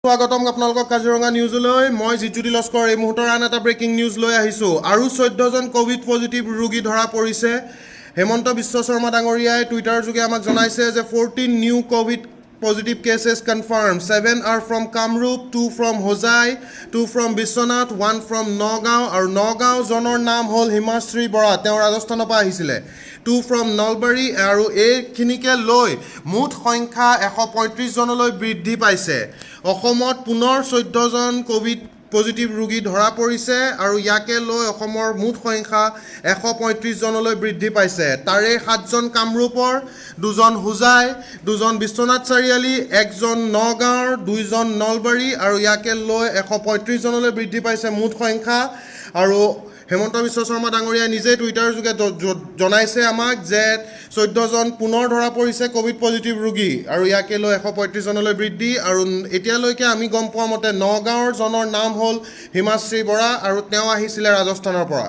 স্বাগতম আপোনালোকক কাজিৰঙা নিউজলৈ। মই জিজ্যোতি লস্কৰ। এই মুহূৰ্তৰ আন এটা ব্ৰেকিং নিউজ লৈ আহিছোঁ। আৰু 14জন ক'ভিড পজিটিভ ৰোগী ধৰা পৰিছে। হেমন্ত বিশ্ব শৰ্মা ডাঙৰীয়াই টুইটাৰ যোগে আমাক জনাইছে যে 14 new Covid positive cases confirm, 7 are from Kamrup, 2 from Hojai, 2 from Biswanath, 1 from Nagaon. আৰু নগাঁওজনৰ নাম হ'ল হিমাশ্ৰী বৰা, তেওঁ ৰাজস্থানৰ পৰা আহিছিলে। 2 ফ্ৰম নলবাৰী। আৰু এইখিনিকে লৈ মুঠ সংখ্যা 135জনলৈ বৃদ্ধি পাইছে। অসমত পুনৰ 14জন ক'ভিড পজিটিভ ৰোগী ধৰা পৰিছে আৰু ইয়াকে লৈ অসমৰ মুঠ সংখ্যা 135জনলৈ বৃদ্ধি পাইছে। তাৰে 7জন কামৰূপৰ, 2জন হোজাই, 2জন বিশ্বনাথ চাৰিআলি, 1জন নগাঁৱৰ, 2জন নলবাৰী। আৰু ইয়াকে লৈ 135জনলৈ বৃদ্ধি পাইছে মুঠ সংখ্যা। আৰু হেমন্ত বিশ্ব শৰ্মা ডাঙৰীয়াই নিজেই টুইটাৰ যোগে জনাইছে আমাক যে 14জন পুনৰ ধৰা পৰিছে ক'ভিড পজিটিভ ৰোগী আৰু ইয়াকে লৈ 135জনলৈ বৃদ্ধি। আৰু এতিয়ালৈকে আমি গম পোৱা মতে নগাঁৱৰ জনৰ নাম হ'ল হিমাশ্ৰী বৰা আৰু তেওঁ আহিছিলে ৰাজস্থানৰ পৰা।